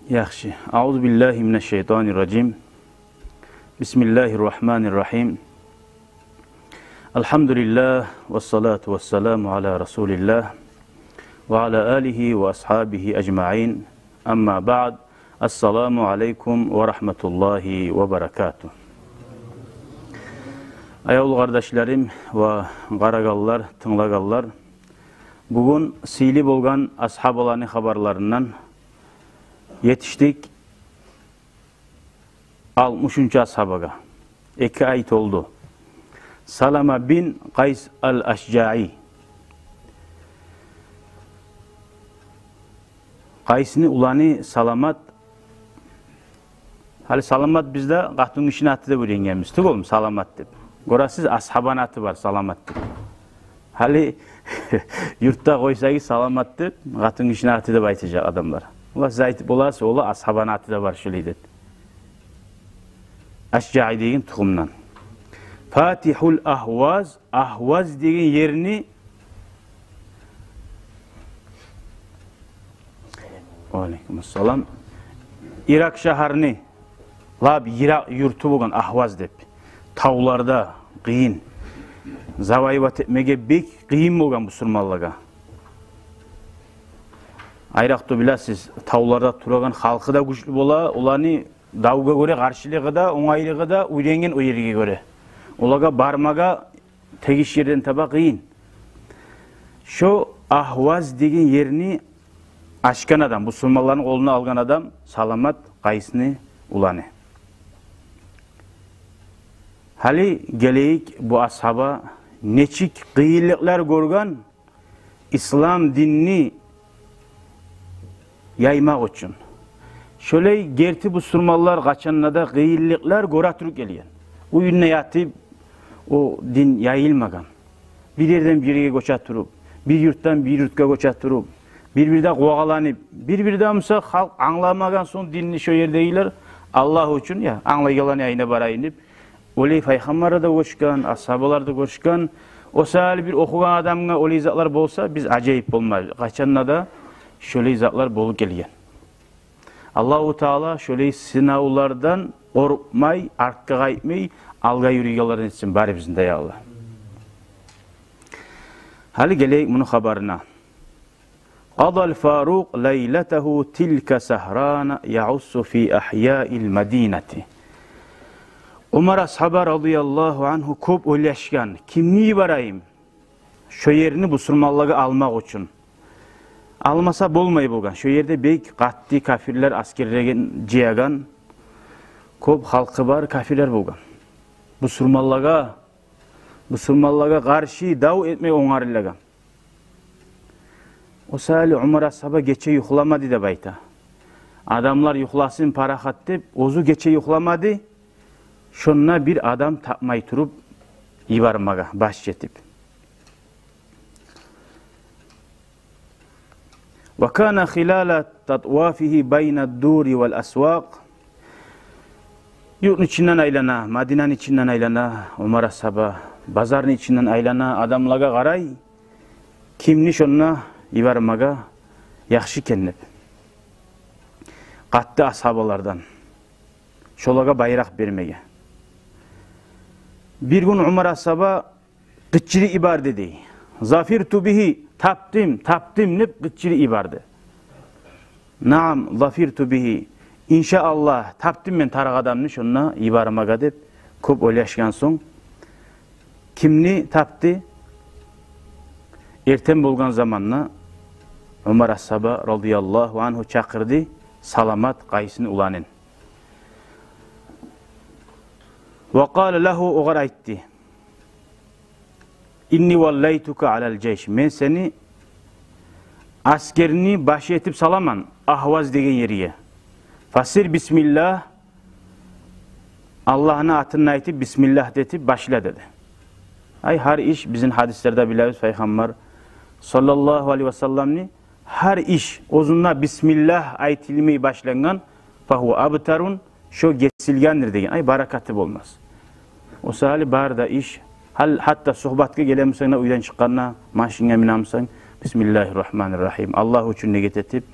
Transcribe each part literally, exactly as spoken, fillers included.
Яхшы. Аузу биллагьи минаш-шайтанир-ражим. Бисмиллагьир-рагьманир-рагьим. Алгьамдулиллагь, вассалату вассаламу аля расулиллагь, ва аля алигьи ва асгьабигьи ажмаин. Амма баъд. Ассаламу алейкум ва рагьматуллагьи ва баракатугь. Аявлу къардашларым ва къарагъанлар, тынглагъанлар, бугюн сыйлы болгъан асгьабаланы хабарларындан етишдик алтмышынчы асгьабагъа. Эки ай толду. Салама бин Къайс ал-Ашжаи. Къайсны уланы Саламат. Гьали Саламат бизде къатынгишини аты деп уьйренгенбиз. Тюгюлмю Саламат деп? Гёресиз, асгьабаны аты бар Саламат деп. Гьали юртда къойсагъыз Саламат деп, къатынгишини аты деп айтажакъ адамлар. Ола сиз айтып боласыз, ола асгьабаны аты да бар шолай деп. Ашжаи деген тухумдан. Фатигьул Агьваз, Агьваз деген ерни, ва алейкум ассалам, Ирак шагьарны лап йыракъ юрту болгъан Агьваз деп. Тавларда къыйын. Завоевать этмеге бек къыйын болгъан бусурманлагъа. Айрокъда билесиз, тавларда турагъан халкъы да гючлю бола, оланы давгъа гёре къаршылыгъы да, онгайлыгъы да, уьйренген о ерге гёре. Олагъа бармагъа тегиш ерден таба къыйын. Шо Агьваз деген ерни ачгъан адам, бусурманланы къолуна алгъан адам Саламат, Къайсны уланы. Гьали гелейик, бу асгьаба нечик къыйынлыкълар гёрген ислам динни яймакъ учун. Шолай герти бусурманлар къачанда да къыйынлыкълар гёре туруп гелген. Уьюнде ятып о дин яйылмагъан. Бир ерден бир ерге гёче туруп, бир юртдан бир юртгъа гёче туруп, бир-бирде къуваланып, бир-бирде, мисал, халкъ англамагъан сонг динни шо ердегилер, Аллагь учун, я, англайгъанланы янына барайым деп, олай пайхаммар да гёчген, асгьабалар да гёчген. О саялы бир охугъан адамгъа олай затлар болса, биз ажайып болмайбыз. Къачанда да шолай затлар болуп гелген. Аллагьу Таала шолай сынавлардан къоркъмай, артгъа къайтмай, алгъа юрюйгенлерден этсин барыбызны да, я Аллагь. Гьали гелейик муну хабарына. Къадал Фарукъ лайлатагьу тилка сагьрана ягъуссу фи агьяил Мадинати. Умар асгьаба радияллагьу ангьу кёп ойлашгъан, кимни йиберейим шо ерни бусурманлагъа алмакъ учун. Алмаса болмай болгъан. Шо ерде бек къатты капирлер аскерлерин жыягъан, кёп халкъы бар капирлер болгъан. Бусурманлагъа, бусурманлагъа къаршы дав этме онгарылагъан. О саялы Умар асгьаба гече юхламады деп айта. Адамлар юхласын парахат деп, оьзю гече юхламады. Шонда бир адам тапмай туруп йибермеге баш етип. Ва кана хилала татвафигьи байна дури вал асвакъ. Юртну ичинден айлана, Мадинаны ичинден айлана Умар асгьаба, базарны ичинден айлана, адамлагъа къарай, кимни шонда йибермеге яхшы экен деп. Къатты асгьабалардан. Шолагъа байракъ бермеге. Бир гюн Умар асгьаба къычырып йиберди дей. Зафирту бигьи, тапдым, тапдым деп къычырып йиберди. Наам, зафирту бигьи. Иншааллагь, тапдым мен тарыкъ адамны шонда йибермеге деп кёп ойлашгъан сонг, кимни тапды? Эртен болгъан заманда Умар асгьаба радияллагьу ангьу чакъырды Саламат Къайсны уланын. Ва къала лагьу, огъар айтды: «Инни валлайтука алал жайш». Мен сени аскерни башы этип саламан Агьваз деген ерге. «Фасир бисмиллагь». Аллагьны атын айтып, бисмиллагь этип башла деди. Ай, гьар иш, бизин гьадислерде билебиз, Пайхаммар саллаллагьу алайгьи ва салламны гьар иш оьзюнде бисмиллагь айтылмай башлангъан, «фагьува абтарун», шо гесилгендир деген. Ай, баракаты болмас. О саялы бары да иш, гьал, гьатта сугьбатгъа гелемисенг де, уьйден чыкъгъанда, машинге минемисенг, «Бисмиллагьир-рагьманир-рагьим». Аллагь учун ниет этип,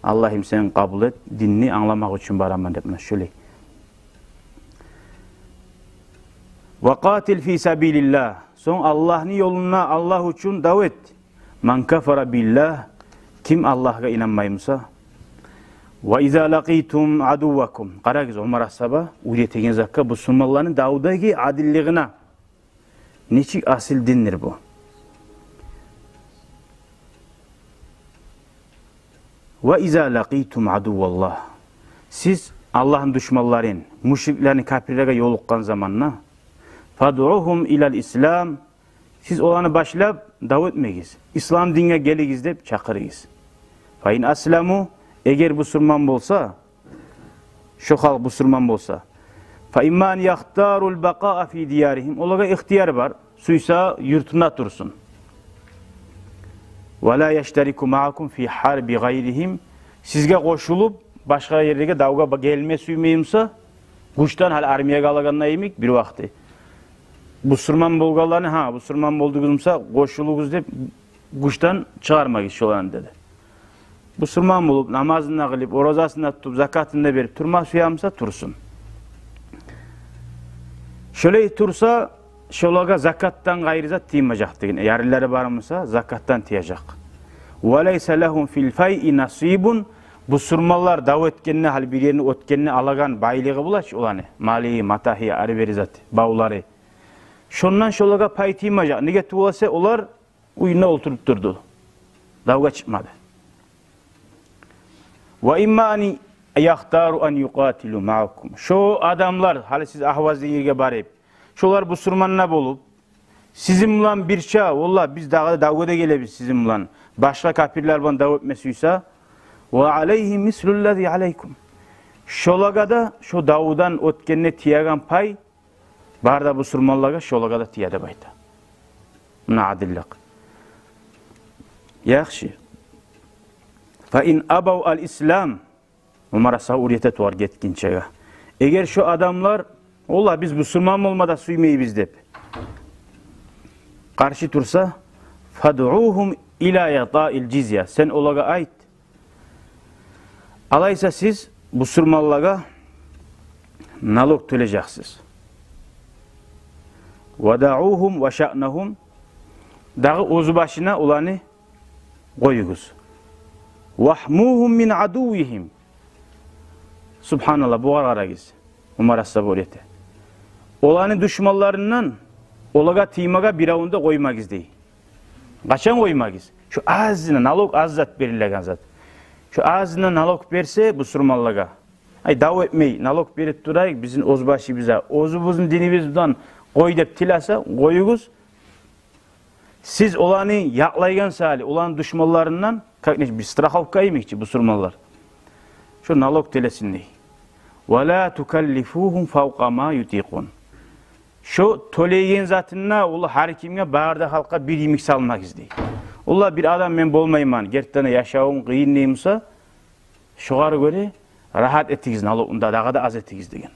Аллагьым, сен къабул эт, динни англамакъ учун бараман деп, муна шолай. «Ва къатил фи сабилиллагь». Сонг Аллагьны ёлунда, Аллагь учун дав эт. «Ман кафара биллагь», ким Аллагьгъа инанмай буса. «Ва иза лакъитум адуввакум». Къарагъыз, Умар асгьаба уьйретеген затгъа, бусурманланы давдагъы адиллигине. Нечик асил диндир бу. «Ва иза лакъитум адувваллагь». Сиз Аллагьны душманларын, мушриклени, капирлеге ёлукъгъан заманда, «фадъугьум илал ислам». Сиз оланы башлап дав этмегиз. Ислам динге гелигиз деп чакъырыгъыз. «Фа ин асламу», эгер бусурман болса, шо халкъ бусурман болса, «фа имма ан яхтарул бакъаа фи дияригьим». Олагъа ихтияр бар. Сюйсе юртунда турсун. «Ва ла яштарику маакум фи харби гъайригьим». Сизге къошулуп, башгъа ерлеге давгъа ба-, гелме сюймей буса, гючден, гьали армиягъа алагъанда йимик бир вакъти. Бусурман болгъанланы, гьа, бусурман болдугъуз буса, къошулугъуз деп, гючден чыгъармагъыз шоланы, деди. Бусурман болуп, намазын да къылып, оразасын да тутуп, закатын да берип турма сюе буса, турсун. Шолай турса, шолагъа закатдан къайры зат тиймежек деген. Ярлылары бар буса, закатдан тиежек. «Ва лайса лагьум фил файи насибун». Бусурманлар дав этгенде, гьали бир ерни оьтгенде алагъан байлыгъы бола чы оланы. Малы, матагьы, ары-бери заты, бавлары. Шондан шолагъа пай тиймежек. Неге тюгюл эсе, олар уьюнде олтуруп турду. Давгъа чыкъмады. «Ва имма ан яхтару ан юкъатилу маакум». Шо адамлар, гьали сиз Агьваз деген ерге барып, шолар бусурман да болуп, сизин булан бирче, валлагь, биз дагъы да давгъа да гелебиз сизин булан, башгъа капирлер булан дав этме сюйсе, «ва алайгьим мислуллази алайкум». Шолагъа да шо давдан оьтгенде тиеген пай бары да бусурманлагъа, шолагъа да тие деп айта. Муна адиллик. Яхшы. «Фа ин абав ал ислам». Умар асгьаба уьйрете тугъар гетгинчеге. Эгер шо адамлар, «Валлагь, биз бусурман болма да сюймейбиз», — деп къаршы турса, «фадъугьум ила итаил жизья». Сен олагъа айт, алайса сиз бусурманлагъа налог тёлежексиз. «Ва даъугьум ва шаънагьум». Дагъы оьзю башына оланы къоюгъуз. «Вагьмугьум мин адуввигьим». Субгьаналлагь, бугъар къарагъыз. Умар асгьаба уьйрете. Оланы душманларындан олагъа тиймеге биревню де къоймагъыз дей. Къачан къоймагъыз? Шо азына, налог аз зат, берилеген зат. Шо азына налог берсе бусурманлагъа, ай, дав этмей, налог берип турайыкъ бизин оьзбашыбызгъа, оьзюбюзню динибиз булан къой деп тилесе, къоюгъуз. Сиз оланы якълайгъан саялы, оланы душманларындан, как не, бир страховка йимик чи бусурманлар. Шо налог тёлесин дей. «Ва ла тукаллифугьум фавкъа ма ютикъун». Шо тёлейген затында, ол гьар кимге, бары да халкъгъа бир йимик салмагъыз дей. Олар, бир адам «мен болмайман, гертиден де яшавум къыйын» дей буса, шогъар гёре рагьат этигиз налогну да, дагъы да аз этигиз деген.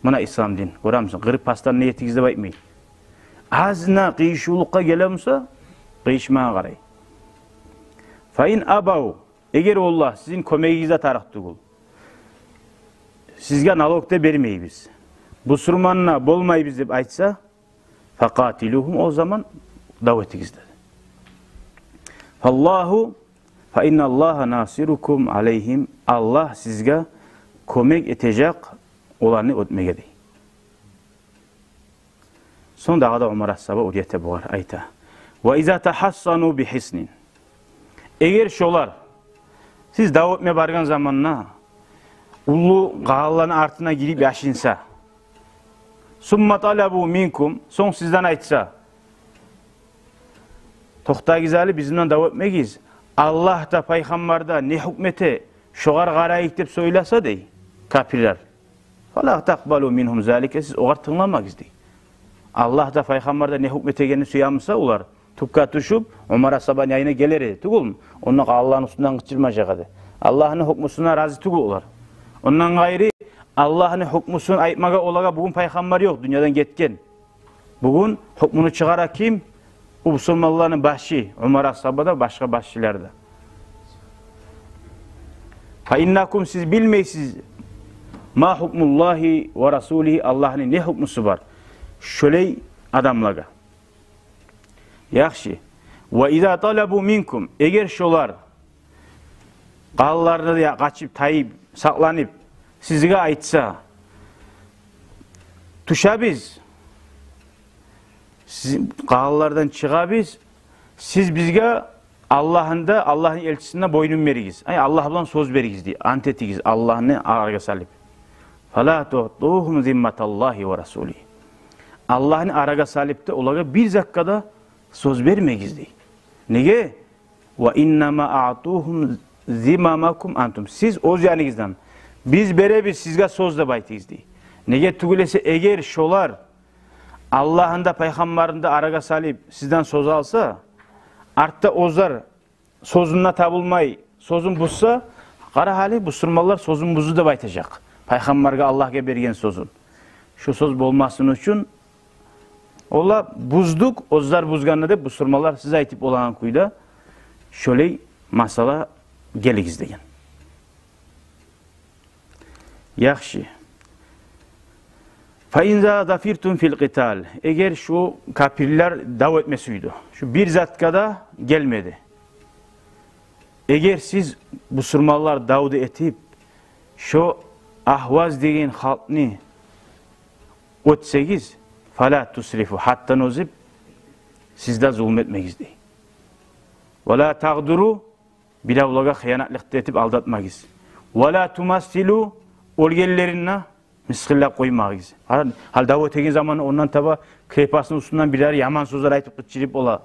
Муна ислам дин. Гёремисен, къырып, пастан не этигиз деп айтмай. Азына къыйышывлукъгъа геле буса, къыйышмагъа къарай. «Фа ин абав», эгер олар сизин кёмегигиз де тарыкъ тюгюл, сизге налог да бермейбиз, бусурман да болмайбыз деп айтса, «факъатилугьум», о заман дав этигиз деди. «Фаллагьу, фа инналлагьа насирукум алайгьим», Аллагь сизге кёмек этежек оланы оьтмеге дей. Сонг дагъы да Умар асгьаба уьйрете бугъар, айта: «Ва иза тагьассану би гьиснин». Эгер шолар, сиз дав этме баргъан заманда, уллу къалаланы артына гирип яшынса, «сумма талабу минкум», сонг сизден айтса: «Токътагъыз гьали, биз булан дав этмегиз. Аллагь да, пайхаммар да не гьукму эте, шогъар къарайыкъ», — деп сёйлесе дей капирлер. «Фала такъбалу мингьум залика», сиз огъар тынгламагъыз дей. Аллагь да, пайхаммар да не гьукму этегенни сюе буса олар, тюпге тюшюп, Умар асгьабаны янына гелер эди тюгюлмю? Онда Аллагьны уьстюнден къычырмажакъ эди. Аллагьны гьукмусуна рази тюгюл олар. Ондан къайры, Аллагьны гьукмусун айтмагъа олагъа бугюн пайхаммар ёкъ, дюньядан гетген. Бугюн гьукмуну чыгъара ким? Бусурманланы башы, Умар асгьаба да, башгъа башчылар да. Фа иннакум, сиз билмейсиз, ма хукмуллагьи ва расулигьи, Аллагьны не гьукмусу бар шолай адамлагъа. Яхшы. Ва иза талабу минкум, эгер шолар къалаларына да къачып, тайып, сакъланып, сизге айтса, тюшебиз, сиз, къалалардан чыгъабыз, сиз бизге Аллагьны да, Аллагьны элчисине бойнун беригиз. Ай, Аллагь булан сёз беригиз дей, ант этигиз, Аллагьны арагъа салып. Фала туътугьум зимматаллагьи ва расулигьи. Аллагьны арагъа салып да, олагъа бир затгъа да сёз бермегиз дей. Неге? Ва иннама аътугьум зимамакум антум. Сиз оьз яныгъыздан, биз беребиз сизге сёз деп айтыгъыз дей. Неге тюгюл эсе, эгер шолар Аллагьны да, пайхаммарны да арагъа салып, сизден сёз алса, артда оьзлер сёзюнде табылмай, сёзюн бузса, къара гьали, бусурманлар сёзюн бузду деп айтажакъ. Пайхаммаргъа, Аллагьгъа берген сёзюн. Шо сёз болмасын учун, олар буздукъ, оьзлер бузгъанда деп, бусурманлар сиз айтып болагъан кюйде шолай масъала гелигиз деген. Яхшы. Фа иза зафиртум фил къитал. Эгер шо капирлер дав этме сюйдю, шо бир затгъа да гелмеди. Эгер сиз, бусурманлар, давду этип, шо Агьваз деген халкъны оьтсегиз, фала тусрифу, гьаддан озуп, сиз де зулму этмегиз дей. Вала тагъдуру, биревлеге хыянатлыкъ да этип алдатмагъыз. Вала тумассилу, оьлгенлерин де мысгъыллап къоймагъыз. Гьали, гьали дав этеген заман ондан таба крепостну уьстюнден бирлери яман сёзлер айтып къычырып бола,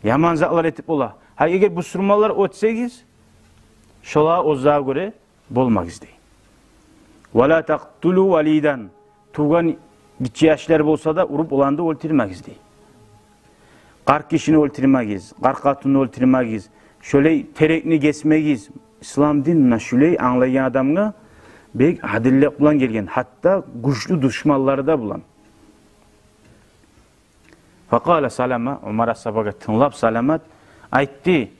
яман затлар этип бола. Гьали эгер бусурманлар оьтсегиз, шолагъа оьзлеге гёре болмагъыз дей. Вала такътулу валидан, тувгъан гиччи яшлар болса да, уруп, оланы да оьлтюрмегиз дей. Къарт гишини оьлтюрмегиз, къарт къатынны оьлтюрмегиз, шолай терекни гесмегиз. Ислам дин муна шолай англайгъан адамгъа бек адиллик булан гелген, гьатта гючлю душманлары да булан. Факъала Салама, Умар асгьабагъа тынглап, Саламат айтды: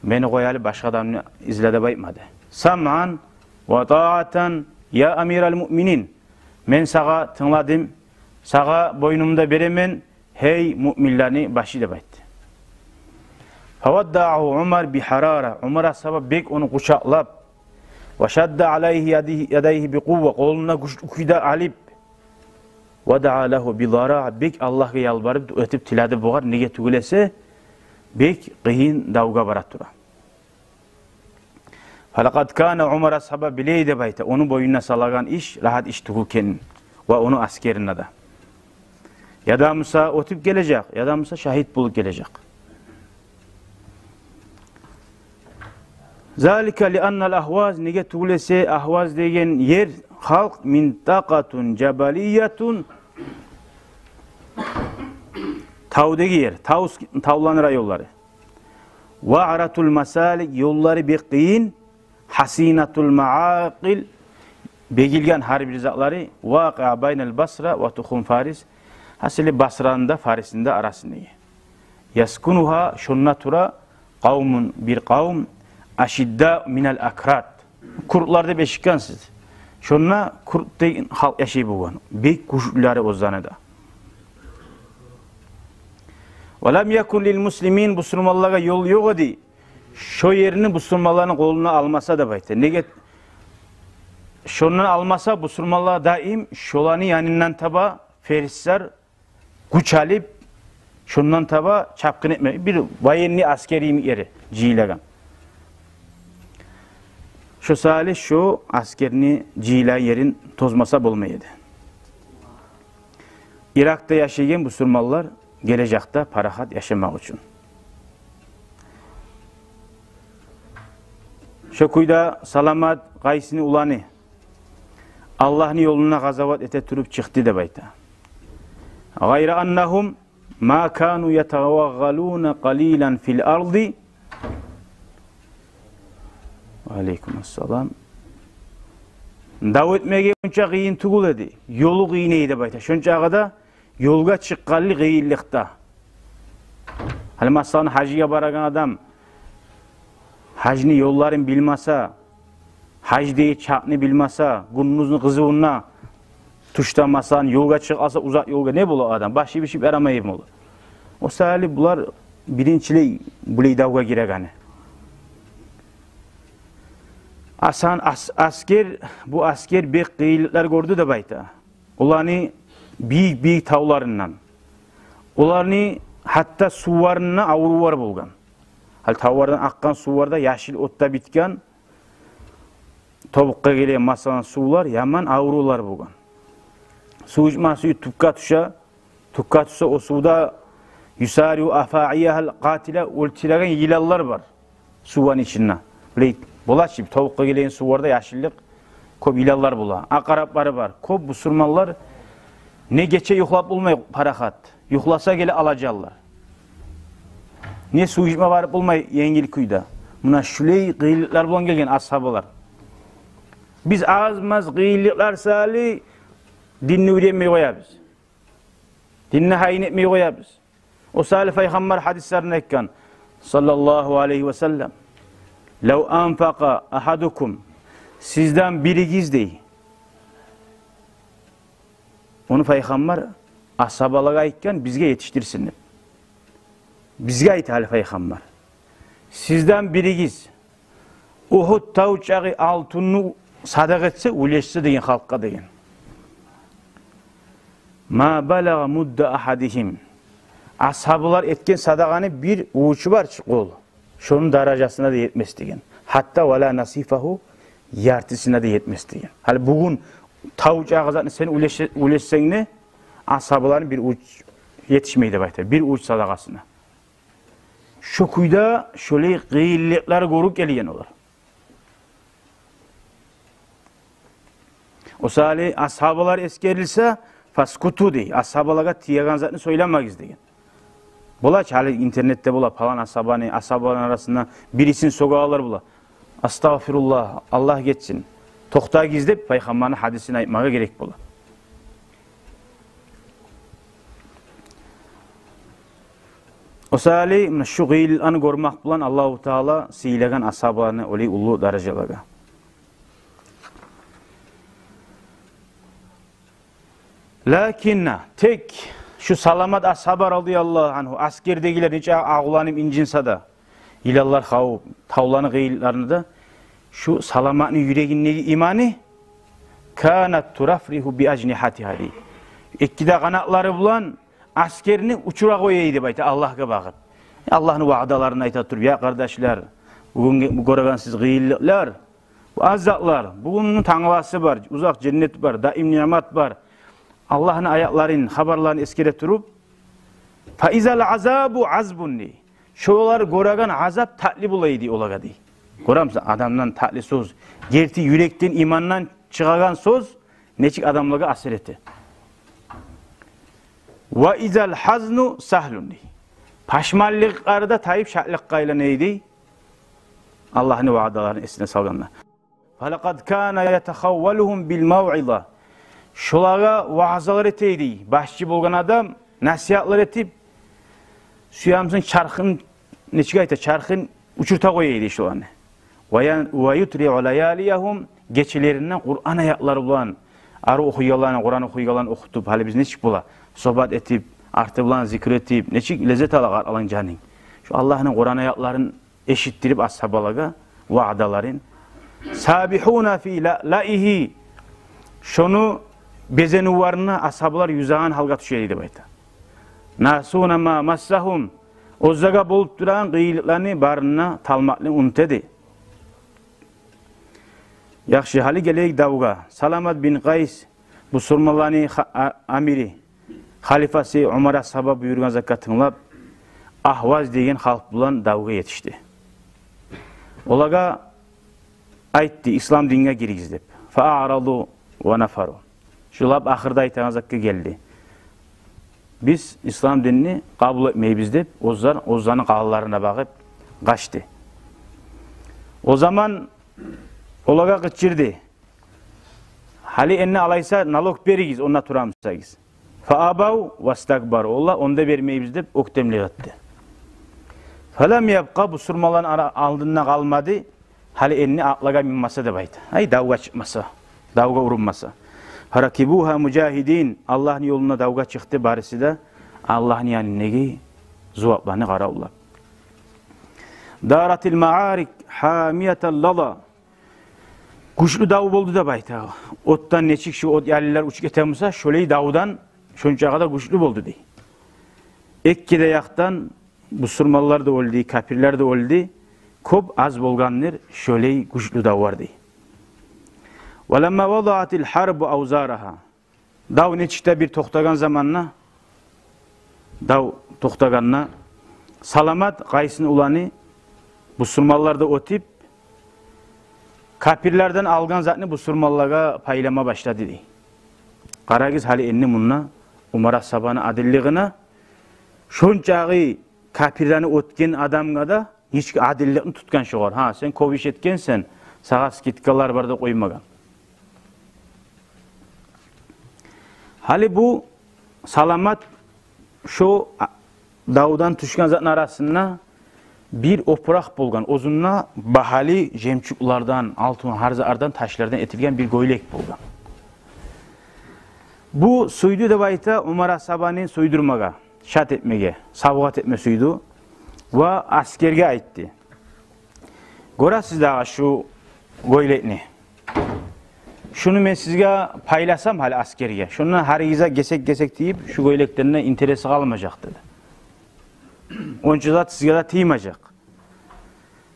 «Мени къояли, башгъа адамны изле», — деп айтмады. «Самъан ва таатан, я амирал муъминин». «Мен сагъа тынгладым, сагъа бойнумну да беремен, гьей муъминлени башы», — деп айтды. Фаваддаагьу Умар бигьарара. Умар асгьаба бек ону къучакълап, ва шадда алайгьи ядайгьи, ядайгьи бикъувва, къолуна гючлю кюйде алып, ва даа лагьу бизараа, бек Аллагьгъа ялбарып, дуа этип тиледи бугъар, неге тюгюл эсе, бек къыйын давгъа бара тура. Фалакъад кана, Умар асгьаба биле эди деп айта, ону бойнуна салагъан иш рагьат иш тюгюл экенин ва ону аскерине де. Яда буса оьтюп гележек, яда буса шагьит болуп гележек. Залика лианнал Агьваз, неге тюгюл эсе, Агьваз деген ер, халкъ, минтакъатун жабалиятун, тавдагъы ер, тав, тавланы районлары. Ваъратул масалик, ёллары бек къыйын, гьасинатул маакъил, бегилген гьар бир затлары, вакъиа байнал Басра ва тухум Фарис, гьасили Басраны да, Фарисни де арасындагъы. Яскунугьа, шонда тура, къавмун, бир къавм, ашидда минал акрад. Курдлар деп эшитгенсиз. Шонда курд деген халкъ яшай болгъан. Бек гючлюлери оьзлени де. Ва лам якун лил муслимин, бусурманлагъа ёл ёкъ эди, шо ерни бусурманланы къолуна алмаса деп айта. Неге? Шондан алмаса, бусурманлар даим шоланы янындан таба фарислер гюч алып, шондан таба чапгъын этме, бир военный, аскерий ери жыйылагъан. Шо саялы шо аскерни жыйылагъан ерин тозмаса болмай эди. Иракъда яшайгъан бусурманлар гележекде парахат яшамакъ учун. Шо кюйде Саламат, Къайсны уланы, Аллагьны ёлунда къазават эте туруп чыкъды деп айта. Гъайра аннагьум ма кану ятавагъгъалуна къалилан фил арди. Ва алейкум ассалам. Дав этмеге онча къыйын тюгюл эди. Ёлу къыйын эди деп айта. Шончагъы да ёлгъа чыкъгъанлы къыйынлыкъда. Гьали, масала, гьажгъа барагъан адам гьажны ёлларын билмесе, Гьаж деген чакъны билмесе, гюндюзню къызывунда, тюшде, масала, ёлгъа чыгъып къалса, узакъ ёлгъа, не бола адам? Башы бишип ярамай эми бола. О саялы булар биринчилей булай давгъа гирегени. Асан ас-, аскер, бу аскер бек къыйынлыкълар гёрдю деп айта. Оланы бийик-бийик тавларындан, оланы гьатта сувларында аврувлар болгъан. Гьали тавлардан акъгъан сувларда яшыл от да битген, тобукъгъа гелген, масала, сувлар, яман аврувлар болгъан. Сув ичме сюе, тюпге тюше, тюпге тюшсе, о сувда юсариу афаияхал къатила, оьлтюреген йыланлар бар сувну ичинде. Билей, бола чы, тобукъгъа гелген сувларда яшыллыкъ, кёп йыланлар бола. Акъараплары бар. Кёп бусурманлар не гече юхлап болмай парахат. Юхласа геле алажанлар. Не сув ичме барып болмай енгил кюйде. Муна шулай къыйынлыкълар булан гелген асгьабалар. Биз аз-маз къыйынлыкълар саялы динни уьйренмей къоябыз. Динни гьайын этмей къоябыз. О саялы Пайхаммар гьадислеринде айтгъан, саллаллагьу алайгьи ва саллам: «Лав анфакъа агьадукум», сизден биригиз дей. Ону Пайхаммар асгьабалагъа айтгъан, бизге етишдирсин деп. Бизге айта гьали Пайхаммар: «Сизден биригиз Угьуд тав чакъы алтынны садагъа этсе, уьлешсе деген халкъгъа», – деген. «Ма балагъа мудда агьадигьим». Асгьабалар этген садагъаны бир увучу бар чы къол, шону даражасына да етмес деген. «Гьатта ва ла насифагьу», яртысына да етмес деген. Гьали бугюн тав чакъы затны сен уьлеше-, уьлешсенг де, асгьабаланы бир увуч етишмей деп айта, бир увуч садагъасына. Шо кюйде шолай къыйынлыкълар гёрюп гелген олар. О саялы асгьабалар эсгерилсе, «фаскуту» дей, асгьабалагъа тиеген затны сёйлемегиз деген. Бола чы, гьали интернетде бола, палан асгьабаны, асгьабаланы арасында бирисин сёгюп алар бола. «Астагъфируллагь, Аллагь гечсин, токътагъыз», – деп Пайхаммарны гьадисин айтмагъа герек бола. О саялы муна шу къыйынлыкъланы гёрмек булан Аллагьу Таала сыйлагъан асгьабаланы олай уллу даражалагъа. Лакинна, тек шу саламат асгьаба, радияллагьу ангьу, аскердегилер нече агъуланып инжинсе де, йыланлар хавуп, тавланы къыйынлыкъларында да, шу саламатны юрегиндеги иманы, «канат турафригьу би ажнигьатигьа» дей. Эки де къанатлары булан аскерни учура къоя эди деп айта, Аллагьгъа багъып. Аллагьны ваъдаларын айта туруп: «Я къардашлар, бугюн гё-, гёреген сиз къыйынлыкълар, бу аз затлар, бугюнню тангаласы бар, узакъ женнет бар, даим ниъмат бар». Аллагьны аятларын, хабарларын эсгере туруп, «фа изал азабу азбун» дей. Шолар гёреген азап татли бола эди олагъа дей. Гёремисен, адамдан татли сёз, герти юрекден, имандан чыгъагъан сёз нечик адамлагъа асир эте. «Ва изал гьазну сагьлун» дей. Пашманлыкълары да тайып, шатлыкъгъа айлана эди дей, Аллагьны ваъдаларын эсине салгъанда. «Фалакъад кана ятахаввалугьум бил мавъиза». Шолагъа ваъзалар эте эди башчы болгъан адам, насигьатлар этип, сюемсин чархын, нечик айта, чархын учурта къоя эди шоланы. «Ва я-, ва ютриу лаялиягьум», гечелеринде Къуран аятлары булан, арив охуйгъанланы, Къуран охуйгъанланы охутуп, гьали биз нечик бола, согьбат этип, арты булан зикр этип, нечик леззет ала къаркъалан жанынг. Шу Аллагьны Къуран аятларын эшитдирип асгьабалагъа ваъдаларын. «Сабигьуна фи ла-, лаилигьи». Шону безенивлеринде асгьабалар юзеген гьалгъа тюше эди деп айта. «Насуна ма массагьум». Оьзлеге болуп турагъан къыйынлыкъланы барын да талмакълы унута эди. Яхшы, гьали гелейик давгъа. Саламат бин Къайс, бусурманланы ха-, а-, амири, халифасы Умар асгьаба буюргъан затгъа тынглап, Агьваз деген халкъ булан давгъа етишди. Олагъа айтды: «Ислам динге гиригиз», – деп. «Фа аъраду ва нафару». Шу лап ахырда айтагъан затгъа гелди. «Биз ислам динни къабул этмейбиз», – деп, оьзлер оьзлени къалаларына багъып къачды. О заман олагъа къычырды: «Гьали энни алайса налог беригиз, онда турамысагъыз?» «Фа абав вастакбару». Олар: «Онда бермейбиз», – деп оьктемлик этди. «Фалам ябкъа», бусурманланы ара-, алдында къалмады, гьали энни атларгъа минмесе деп айта. Ай, давгъа чыкъмаса, давгъа урунмаса. Фаракибугьа мужагьидин. Аллагьны ёлунда давгъа чыкъды бариси де, Аллагьны янындагъы зувапланы къаравуллап. Даратил маарик гьамиятал лаза. Гючлю дав болду деп айта. Отдан нечик шу от ялинлер учуп гете буса, шолай давдан шончакъы да гючлю болду дей. Эки де якъдан бусурманлар да оьлдю, капирлер де оьлдю. Кёп аз болгъандыр шолай гючлю давлар дей. Ва ламма вадаатил гьарбу авзарагьа. Дав нечик де бир токътагъан заманда, дав токътагъанда, Саламат къайсыны уланы бусурманлар да оьтюп, капирлерден алгъан затны бусурманлагъа пайлама башлады дей. Къарагъыз гьали энни мунда Умар асгьабаны адиллигине, шончакъы капирлени оьтген адамгъа да нечик адилликни тутгъан шогъар. Гьа, сен кёп иш этгенсен, сагъа скидкалар бар деп къоймагъан. Гьали бу Саламат шо а-, давдан тюшген затны арасында бир опуракъ болгъан, оьзюнде багьалы жемчуглардан, алтын, гьар затлардан, ташлардан этилген бир гёйлек болгъан. Бу сюйдю деп айта Умар асгьабаны сюйдюрмеге, шат этмеге, савгъат этме сюйдю. Ва асгерге айтды: «Гёресиз дагъы шу гёйлекни? Шуну мен сизге пайласам гьали, асгерге, шундан гьаригизге гесек-гесек тийип, шу гёйлектен де интереси къалмажакъ», — деди. «Онча зат сизге де тиймежек.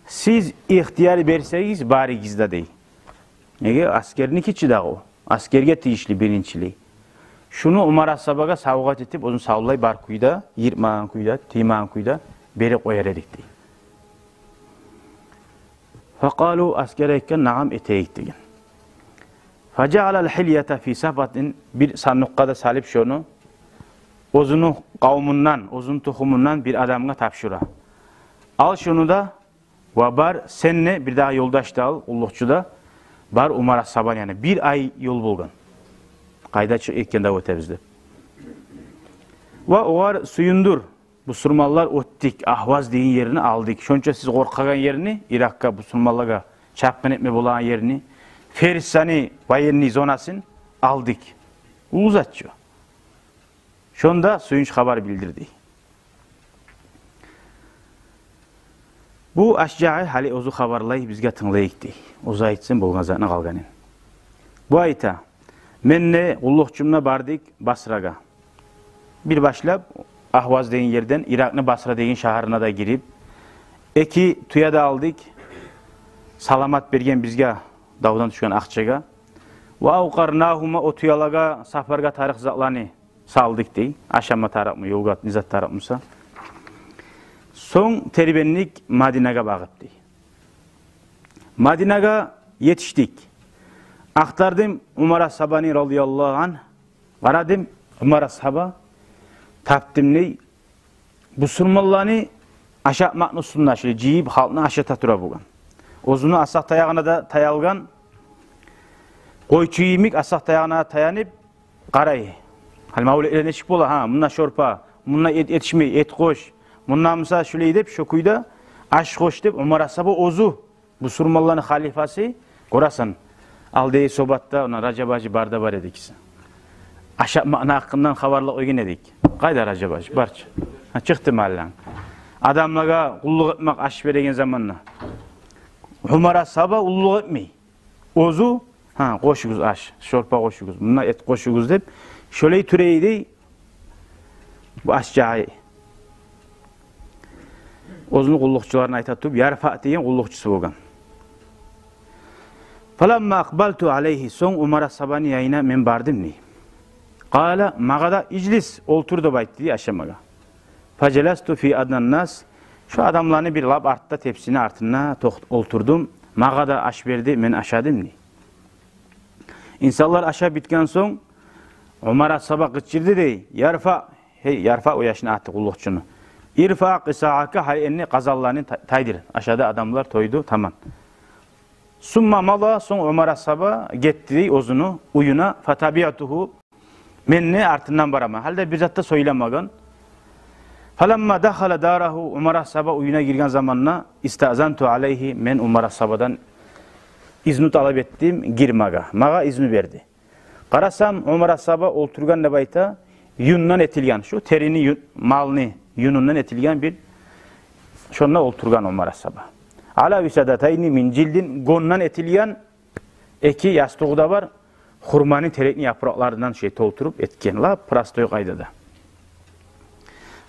Сиз ихтияр берсегиз баригиз де», — дей. Неге? Асгерники чи дагъы о. Асгерге тийишли биринчилей. Шуну Умар асгьабагъа савгъат этип, оьзюн савлай бар кюйде, йыртмагъан кюйде, тиймеген кюйде берип къояр эдик, дей. Факъалу, асгер айтгъан: «Нагьам, этейик», — деген. Фажаалал гьильята фи сафатин, бир сандукъгъа да салып шону, оьзюню къавмундан, оьзюню тухумундан бир адамгъа тапшура. Ал шону да, ва бар, сен де, бир дагъы ёлдаш да ал, къуллукъчу да, бар Умар асгьабаны янына. Бир ай ёл болгъан. Къайда чы-, экенде оьтебиз деп. Ва огъар сююндюр: «Бусурманлар оьтдюк, Агьваз деген ерни алдыкъ. Шонча сиз къоркъагъан ерни, Иракъгъа бусурманлагъа чапгъын этме болагъан ерни, Ферсаны военный зонасын алдыкъ». Уллу зат чы. Шонда сююнч хабар билдирди. Бу Ашжаъ гьали оьзю хабарлай, бизге тынглайыкъ, дей. Оьзю айтсын болгъан затны къалгъанын. Бу айта: «Мен де, къуллукъчум да бардыкъ Басрагъа. Бир башлап Агьваз деген ерден Иракъны Басра деген шагьарына да гирип, эки тюе де алдыкъ, Саламат берген бизге давдан тюшген акъчагъа. Ва авкъарнагьума, о тюелагъа сапаргъа тарыкъ затланы салдыкъ», — дей. Ашама тарыкъмы, ёлгъа не зат тарыкъ буса. «Сонг тербендик Мадинагъа багъып», — дей. «Мадинагъа етишдик. Ахтардым Умар асгьабаны, радияллагьу ангь. Къарадым, Умар асгьаба, тапдым, дей, бусурманланы ашатмакъны уьстюнде, шулай жыйып, халкъны ашата тура болгъан. Оьзюню асакъ таягъына да таялгъан, къойчу йимик асакъ таягъына таянып къарай. Гьали мавлетлер нечик бола, гьа, мунда шорпа, мунда эт етишмей, эт къош, мунда буса шулай деп, шо кюйде аш къош деп, Умар асгьаба оьзю, бусурманланы халифасы, гёресен, алдагъы сёгьбатда, она, Ражаб-гьажи бар да бар эди киси. Ашатмакъны гьакъындан хабарлап къойгъан эдик. Къайда Ражаб-гьажи? Бар чы. Гьа, чыкъды магьалладан. Адамлагъа къуллукъ этмек, аш береген заманда. Умар асгьаба къуллукъ этмей. Оьзю, гьа, къошугъуз аш, шорпа къошугъуз, мунда эт къошугъуз деп, шолай тюрей, дей, бу Ашжаъ. Оьзюню къуллукъчуларына айта туруп, Ярфаъ деген къуллукъчусу болгъан. Фаламма акъбалту алайгьи, сонг Умар асгьабаны янына мен бардым, дей. Къала, магъа да: «Ижлис, олтур», — деп айтды, дей, ашамагъа. Фажаласту фи аднан нас, шо адамланы бир лап артда, тепсини артында токъ-, олтурдум. Магъа да аш берди, мен ашадым, дей. Инсанлар ашап битген сонг, Умар асгьаба къычырды, дей: «Ярфаъ, гьей, Ярфаъ», — о яшны аты, къуллукъчуну. «Ирфаъ къисаака, гьали энни къазанланы та-, тайдыр». Ашады адамлар, тойду, таман. Сумма мада, сонг Умар асгьаба гетди, дей, оьзюню уьюне. Фатабиътугьу, мен де артындан бараман. Гьали де бир зат да сёйлемеген. Фаламма дахала дарагьу, Умар асгьаба уьюне гирген заманда, истаъзанту алайгьи, мен Умар асгьабадан изну талап этдим гирмеге. Магъа изну берди. Къарасам, Умар асгьаба олтургъан деп айта, юнден этилген, шу терини ю-, малны юнюнден этилген бир, шонда олтургъан Умар асгьаба. Ала висадатайни мин жилдин, гонден этилген эки ястугъу да бар, хурманы, терекни япыракъларындан шей толтуруп этген, лап простой къайдада.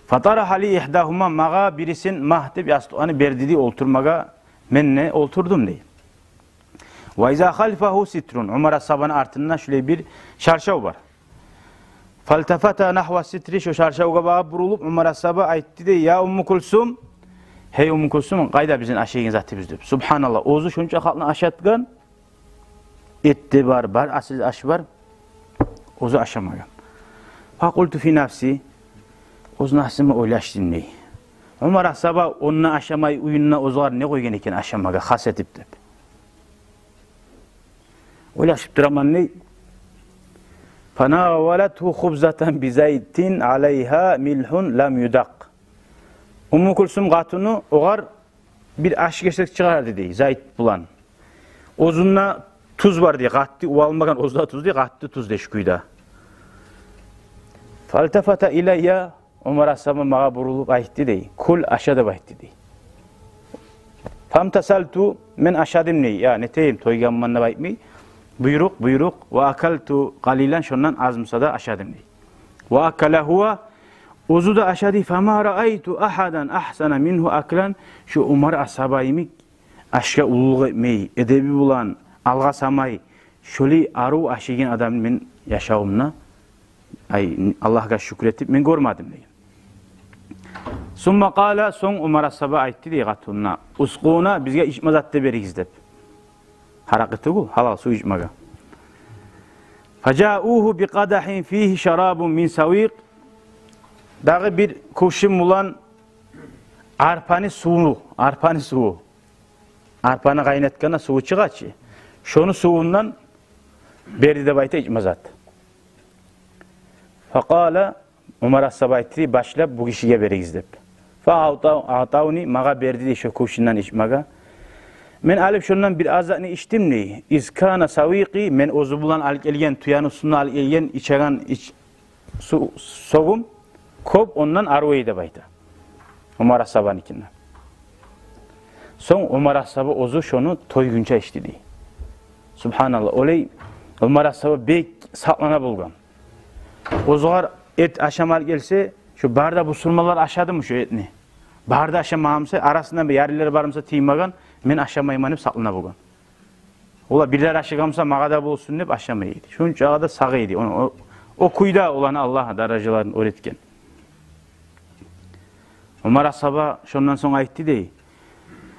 Фатарагьа ли игьдагьума, магъа бирисин, магь деп ястугъуну берди дей олтурмагъа, мен де олтурдум дей. Ва иза халфагьу ситрун, Умар асгьабаны артында шулай бир шаршав бар. Фалтафата нагьва ситри, шо шаршавгъа багъып бурулуп, Умар асгьаба айтды дей: «Я Умму Кулсум, гьей Умму Кулсум, къайда бизин ашайгъан затыбыз?» — деп. Субгьаналлагь, оьзю шонча халкъны ашатгъан, эт де бар, бар асил аш бар, оьзю ашамагъан. Факъулту фи нафси, оьз нафсыма ойлашдым дей. Умар асгьаба онда ашамай, уьюнде оьзлер не къойгъан экен ашамагъа хас этип деп. Ойлашып тураман дей. Фанавалатгьу хубзатан би зайтин алайгьа милгьун лам юдакъ. Умму Кулсум къатыны огъар бир аш гесек чыгъарды дей, зайт булан. Оьзюнде туз бар дей, къатты уялмагъан, оьзю де туз дей, къатты туз дей шу кюйде. Фалтафата илайя, Умар асгьаба магъа бурулуп айтды дей: «Кул, аша», — деп айтды дей. Фамтасалту, мен ашадым дей, я нетейим, тойгъанман деп айтмай. Буйрукъ, буйрукъ. Ва акалту къалилан, шондан аз буса да ашадым дей. Ва акала гьува, оьзю де ашады. Фама раайту агьадан агьсана мингьу аклан, шу Умар асгьаба йимик ашгъа уллулукъ этмей, эдеби булан, алгъасамай, шолай арив ашайгъан адамны мен яшавумда, ай, Аллагьгъа шюкюр этип, мен гёрмедим деген. Сумма къала, сонг Умар асгьаба айтды дей къатынына: «Ускъуна, бизге ичме зат да беригиз», — деп. Гьаракъы тюгюл, гьалал сув ичмеге. Фажаугьу би къадагьин фигьи шарабун мин савикъ. Дагъы бир кувшин булан арпаны суву, арпаны суву. Арпаны къайнатгъанда суву чыгъа чы. Шону сувундан берди деп айта, ичме зат. Факъала, Умар асгьаба айтды: «Башлап бу гишиге беригиз», — деп. Фа аътав-, аътавни, магъа берди дей шо кувшиндан ичмеге. Мен алып шондан бир аз затны ичдим дей. Из кана савикъи, мен оьзю булан алып гелген, тюени уьстюнде алып гелген ичеген ич-, су-, согум кёп, ондан арив эди деп айта. Умар асгьабаныкинден. Сонг Умар асгьаба оьзю шону тойгъунча ичди дей. Субгьаналлагь, олай Умар асгьаба бек сакълана болгъан. Оьзюгер эт ашама алып гелсе, шо бары да бусурманлар ашадымы шо этни? Бары да ашамагъан буса, арасында бир ярлылар бар буса тиймеген, мен ашамайман деп сакълана болгъан. Олар бирлер ашагъан буса, магъа да болсун деп ашамай эди. Шончагъа да сагъа эди. О, о, о кюйде оланы Аллагь даражаларын оьр этген. Умар асгьаба шондан сонг айтды дей: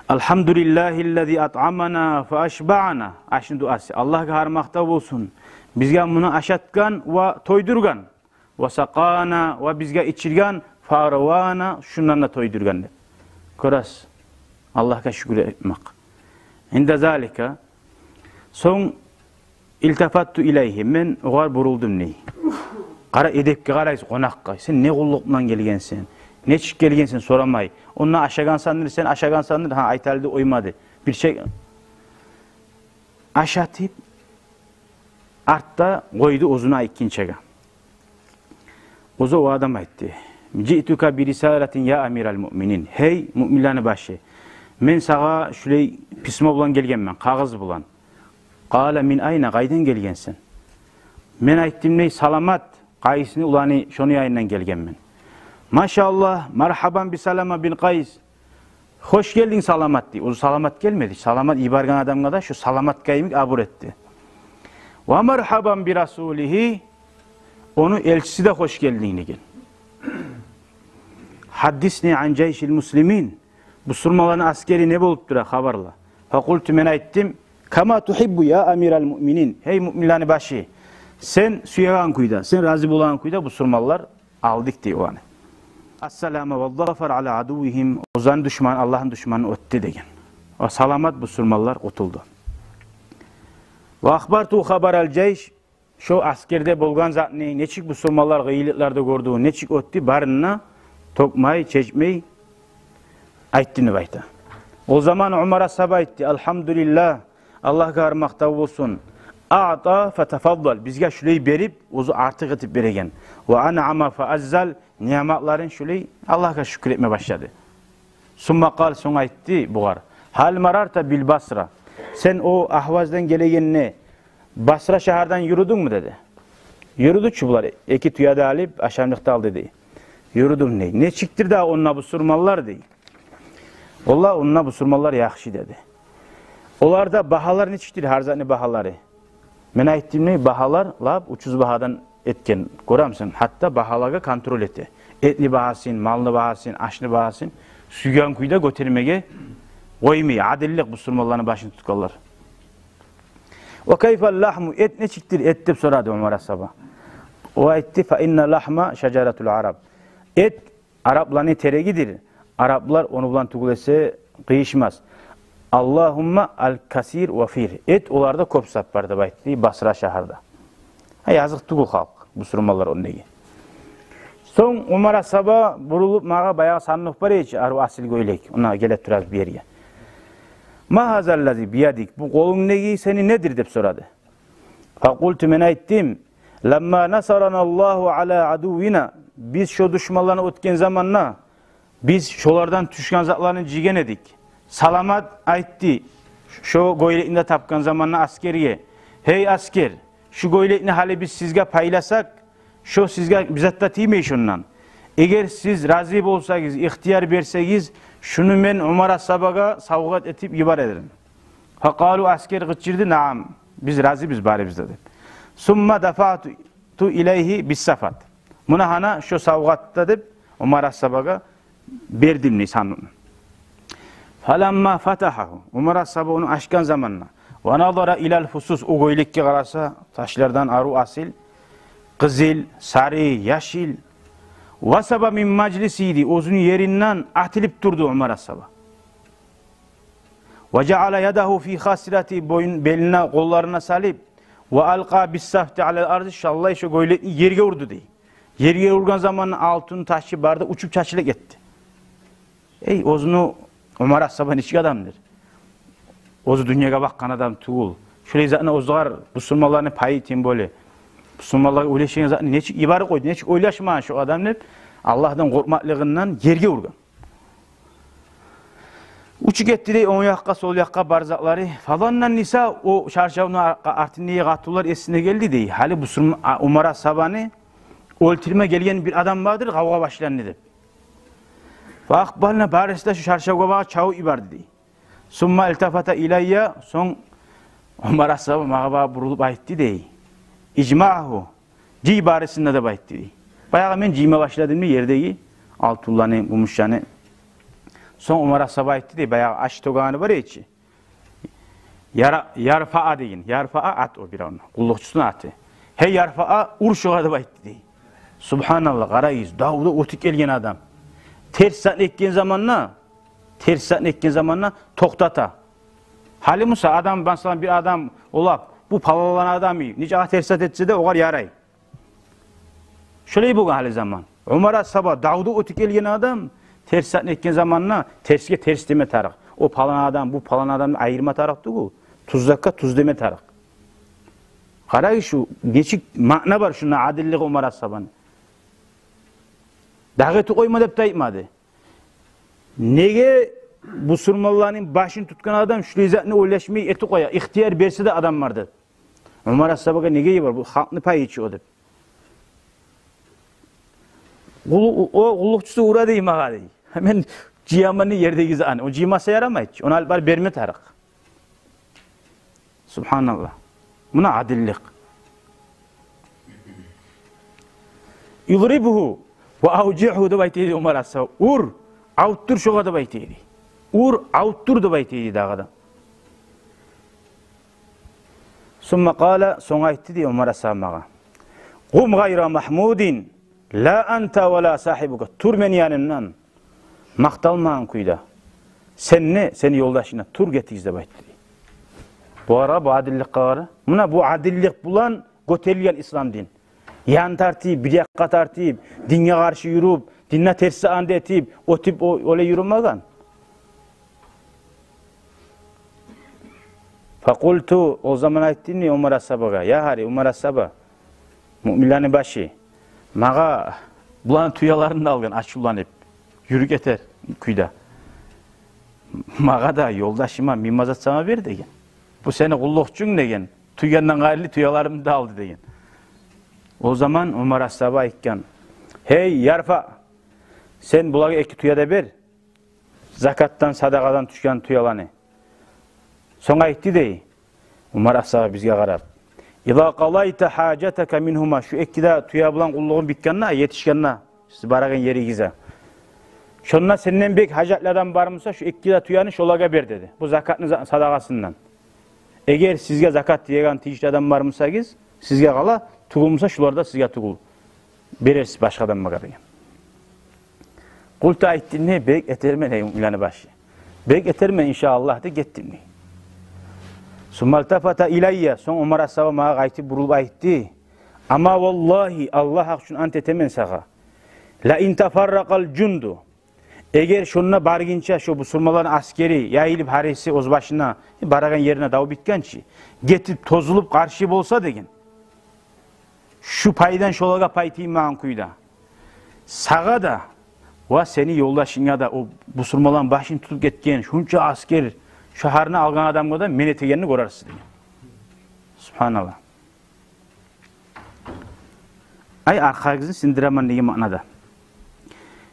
«Алгьамдулиллагьиллази атъамана фа ашбаъана». Ашны дуасы. Аллагьгъа гьар макътав болсун, бизге муну ашатгъан ва тойдургъан. «Ва сакъана», ва бизге ичирген. «Фа арвана», шундан да тойдургъан деп. Гёресиз, Аллагьгъа шюкюр этмек. Инда залика, сонг, илтафатту илайгьи, мен огъар бурулдум дей. Къара, эдепге къарайсыз, къонакъгъа. Сен не къуллукъ булан гелгенсен? Нечик гелгенсен сорамай. Онда ашагъансандыр, сен ашагъансандыр, гьа, айталы деп къоймады. Бир чек ашатып, артда къойду оьзюню айтгъынчагъа. Оьзю о адам айтды: «Жиътука би рисалатин, я амирал муъминин». Гьей, муъминлени башы, мен сагъа шулай письмо булан гелгенмен, къагъыз булан. Къала: «Мин айна, къайдан гелгенсен?» Мен айтдым дей: «Саламат, Къайсны уланы, шону янындан гелгенмен». «Машааллагь, маргьабан би Салама бин Къайс». «Хош гелдинг, Саламат», — дей. Оьзю Саламат гелмеди. Саламат йиберген адамгъа да шо Саламатгъа йимик абур этди. «Ва маргьабан би расулигьи», ону элчиси де хош гелдинг деген. «Гьаддисни ан жайшил муслимин». Бусурманланы асгери не болуп тура, хабарла. «Факъулту», мен айтдым: «Кама тугьиббу, я амирал муъминин». Гьей, муъминлени башы, сен сюеген кюйде, сен рази болагъан кюйде бусурманлар алдыкъ дей оланы. «Ассалама ва зафар ала адуввигьим», оьзлени душманы, Аллагьны душманын оьтдю деген. Ва саламат бусурманлар къутулду. «Ва ахбарту хабарал жайш», шо асгерде болгъан затны, нечик бусурманлар къыйынлыкълар да гёрдю, нечик оьтдю, барын да тёкмей, чечмей айтдым деп айта. О заман Умар асгьаба айтды: «Алгьамдулиллагь, Аллагьгъа гьар макътав болсун. Аъта фатафаддал, бизге шулай берип, оьзю артыкъ этип береген. Ва анъама фааззал, ниъматларын шулай, Аллагьгъа шюкюр этме башлады». Сумма къал, сонг айтды бугъар: «Гьал марарта бил Басра? Сен о Агьваздан гелегенде Басра шагьардан юрюдюнгмю?» — деди. «Юрюдю чю булар, эки тюе де алып, ашамлыкъ да алды», — дей. «Юрюдюм», — дей. «Нечикдир дагъы онда бусурманлар?» — дей. «Валлагь, онда бусурманлар яхшы», — деди. «Оларда багьалар нечикдир, гьар затны багьалары?» Мен айтдым: «Не, багьалар лап учуз багьадан этген. Гёремисен, гьатта багьалагъа контроль эте. Этни багьасын, малны багьасын, ашны багьасын сюйген кюйде гётермеге къоймай. Адиллик бусурманланы башын тутгъанлар». «Ва кайфал лагьму? Эт нечикдир эт?» — деп сорады Умар асгьаба. О айтды: «Фа инна лагьма шажаратул араб. Эт арапланы терегидир. Араплар ону булан тюгюл эсе къыйышмас. Аллагьумма ал-касир ва фир. Эт оларда кёп зат бар», — деп айтды, Басра шагьарда. Гьа, языкъ тюгюл халкъ, бусурманлар ондагъы. Сонг Умар асгьаба бурулуп, магъа баягъы сандыкъ бар эди чи, арив асил гёйлек. Онда геле турабыз бу ерге. «Ма гьазаллази биядик? Бу къолунгдагъы сени недир?» — деп сорады. Факъулту, мен айтдым: «Ламма насараналлагьу ала адуввина, биз шо душманланы утгъан заманда, биз шолардан тюшген затланы жыйгъан эдик». Саламат айтды шо гёйлекни де тапгъан заманда аскерге: «Гьей аскер, шу гёйлекни гьали биз сизге пайласакъ, шо сизге бир зат да тиймей шондан. Эгер сиз рази болсагъыз, ихтияр берсегиз, шуну мен Умар асгьабагъа савгъат этип йиберермен». Факъалу, аскер къычырды: «Наам, биз разибиз барыбыз да», — деп. «Сумма дафаъту илайгьи биссафат. Муна гьана шо савгъат да», — деп, Умар асгьабагъа бердим дей сандыкъны. «Фаламма фатагьагьу», Умар асгьаба ону ачгъан заманда, «ва назара илал фусус», о гёйлекге къараса, ташлардан арив асил, къызыл, сари, яшыл. «Васаба мин мажлисигьи», оьзюню еринден атылып турду Умар асгьаба. «Ва жаала ядагьу фи хасирати», боюн, белине, къолларына салып, «ва алкъа биссафти алал арзи», шаллай шо гёйлекни ерге урду дей. Ерге ургъан заманда алтын ташчы бары да учуп чачылып гетди. Эй, оьзюню Умар асгьаба нечик адамдыр? Оьзю дюньягъа бакъгъан адам тюгюл. Шолай затны оьзюгер, бусурманланы пайы, тем более. Бусурманлагъа уьлешеген затны нечик йиберип къойду, нечик ойлашмагъан шо адам деп, Аллагьдан къоркъмакълыгъындан ерге ургъан. Учуп гетди дей онг якъгъа, сол якъгъа бар затлары. Фазанна ниса, о чаршавну ар-, артындагъы къатынлар эсине гелди дей. Гьали бусурман, а, Умар асгьабаны оьлтюрме гелген бир адам бардыр, къавгъа башланды деп. Фаакъбална, барысы да шо чаршавгъа багъып чабып йиберди дей. Сумма илтафата илайя, сонг Умар асгьаба магъа багъып бурулуп айтды дей: «Ижмагьу, жый барысын да», — деп айтды дей. Баягъы мен жыйма башладым дей ердеги алтынланы, гюмюшлени. Сонг Умар асгьаба айтды дей, баягъы аш тёгегени бар эди чи. Яра-, Ярфаа деген, Ярфаа ат о биревню, къуллукъчусуну аты. «Гьей Ярфаа, ур шогъар», — деп айтды дей. Субгьаналлагь, къарагъыз, давда оьтюп гелген адам терс затны этген заманда, терс затны этген заманда токътата. Гьали буса адам, масала, бир адам олап, бу паланланы адамы, нечакъы терс зат этсе де, огъар ярай. Шолай болгъан гьали заман. Умар асгьаба, давда оьтюп гелген адам, терс затны этген заманда терсге терс деме тарыкъ. О палан адам, бу палан адамны айырма тарыкъ тюгюл, тюз затгъа тюз деме тарыкъ. Къарагъыз, шу нечик маъна бар шунда адиллиги Умар асгьабаны. Дагъы этип къойма деп де айтмады. Неге бусурманланы башын тутгъан адам шулай затны ойлашмай этип къоя, ихтияр берсе де адамлар деп? Умар асгьабагъа неге йибер, бу халкъны пайы чы о деп. Къуллу-, о къуллукъчусу ура дей магъа дей. Мен жыяман дей ердеги затны. О жыймаса ярамай чы. Ону алып барып берме тарыкъ. Субгьаналлагь. Муна адиллик. «Идрибгьу ва авжигьгьу», — деп айта эди Умар асгьаба. «Ур, авуртдур шогъар», — деп айта эди. «Ур, авуртдур», — деп айта эди дагъы да. Сумма къала, сонг айтды дей Умар асгьаба магъа: «Къум гъайра магьмудин, ла анта ва ла сагьибука». Тур мени янымдан, макъталмагъан кюйде. Сен де, сени ёлдашынг да, тур гетигиз деп айтды дей. Бугъар къара, бу адилликге къара. Муна бу адиллик булан гётерилген ислам дин. Ян тартып, бир якъгъа тартып, динге къаршы юрюп, Динде терс затны да этип, оьтюп, о-, олай юрюмеген. Факъулту, о заман айтдым дей Умар асгьабагъа: «Я гьари, Умар асгьаба, муъминлени башы, магъа буланы тюелерин де алгъан, ачувланып, юрюп гетер кюйде. Магъа да, ёлдашыма минме зат сама бер, — деген. — Бу сени къуллукъчунг, — деген. — Тюеден къайрылы тюелеримни де алды», — деген. О заман Умар асгьаба айтгъан: «Гьей, Ярфаъ, сен булагъа эки тюе де бер, закатдан, садагъадан тюшген тюелени». Сонг айтды дей Умар асгьаба бизге къарап: «Иза къалайта гьажатака мингьума», шу эки де тюе булан къуллугъунг битгенде, етишгенде сиз барагъан еригизге, шонда сенден бек гьажатлы адам бар буса, шу эки де тюени шолагъа бер, — деди. — Бу закатны за-, садагъасындан. Эгер сизге закат тиеген тийишли адам бар буса, сизге къала, тюгюл буса, шулар да сизге тюгюл, берерсиз башгъа адамлагъа», — деген. Къулту, айтдым дей: «Бек этермен, гьей муъминлени башы. Бек этермен, иншааллагь», — деп гетдим дей. Сумма илтафата илайя, сонг Умар асгьаба магъа къайтып бурулуп айтды: «Амма валлагьи, Аллагь гьакъ учун ант этемен сагъа, ла ин тафарракъал жунду, эгер шонда баргъынча шо бусурманланы асгери яйылып, гьариси оьз башына, барагъан ерине дав битгенчи, гетип, тозулуп къаршы болса, — деген, — шу пайдан шолагъа пай тиймеген кюйде, сагъа да ва сени ёлдашынга да, о бусурманланы башын тутуп гетген шунча асгер, шагьарны алгъан адамгъа да мен этегенни гёрерсиз», — деген. Субгьаналлагь. Ай, аркъагъызны сындыраман деген маънада.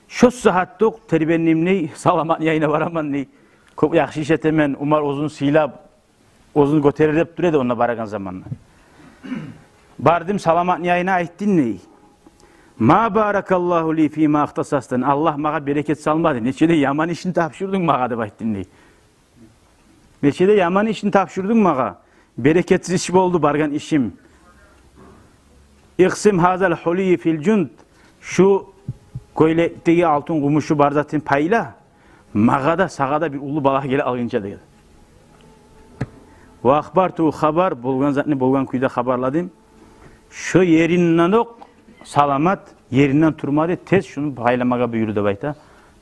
Шо сагьатдокъ тербендим дей, саламатны янына бараман дей. Кёп яхшы иш этемен, Умар оьзюн сыйлап, оьзюн гётерип тура эди онда барагъан заманда. Бардым саламатны янына, айтдым дей: «Ма баракаллагьу ли фима ихтасастани, Аллагь магъа берекет салмады. Нече де яман ишни тапшурдунг магъа», — деп айтдым дей. «Нече де яман ишни тапшурдунг магъа. Берекетсиз иш болду баргъан ишим. Ихсим гьазал гьулийи фил жунд, шу гёйлектеги алтын, гюмюшю, бар затын пайла, магъа да, сагъа да бир уллу балагь геле алгъынча», — деген. Ва ахбартугьу, хабар, болгъан затны болгъан кюйде хабарладым. Шо еринден окъ, саламат еринден турмады, тез шуну пайламагъа буюрду деп айта,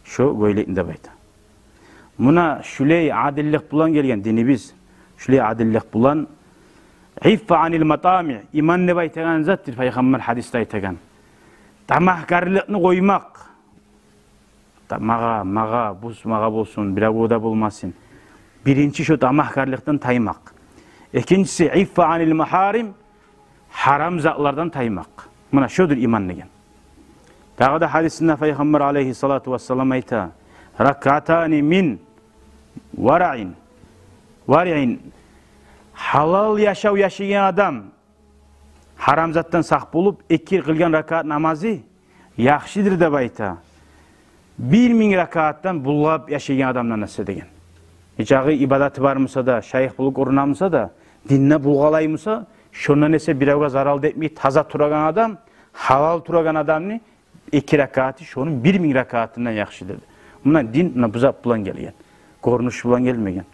шо гёйлекни деп айта. Муна шулай адиллик булан гелген динибиз, шулай адиллик булан. Иффа анил матами, иман деп айтагъан затдыр, Пайхаммар гьадисде айтагъан. Тамагькарлыкъны къоймакъ. Та-, магъа, магъа, бу магъа болсун, биревге де болмасын. Биринчи шо тамагькарлыкъдан таймакъ. Экинчиси, иффа анил магьарим, гьарам затлардан таймакъ. Муна шодур иман деген. Дагъы да гьадисинде Пайхаммар алайгьиссалату вассалам айта: «Ракаатани мин вараин, вараин». Гьалал яшав яшайгъан адам, гьарам затдан сакъ болуп, эки къылгъан ракаат намазы яхшыдыр деп айта бир минг ракаатдан булгъап яшайгъан адамдан эсе деген. Нечакъы ибадаты бар буса да, шайых болуп гёрюне буса да, динде булгъалай буса, шондан эсе биревге зарал да этмей, таза турагъан адам, гьалал турагъан адамны эки ракааты шону бир минг ракаатындан яхшыдыр. Муна дин, муна бу зат булан гелген. Гёрюнюш булан гелмеген.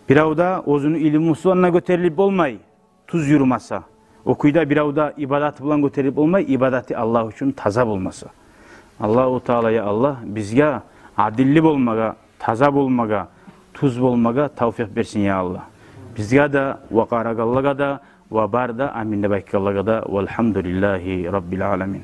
Бирев де оьзюню илмусу булан да гётерилип болмай, тюз юрюмесе. О кюйде бирев де ибадаты булан гётерилип болмай, ибадаты Аллагь учун таза болмаса. Аллагьу Таала, я Аллагь, бизге адилли болмагъа, таза болмагъа, тюз болмагъа тавфикъ берсин, я Аллагь. Бизге де, ва къарагъанлагъа да, ва бары да амин деп айтгъанлагъа да. Валгьамдулиллагьи раббил аламин.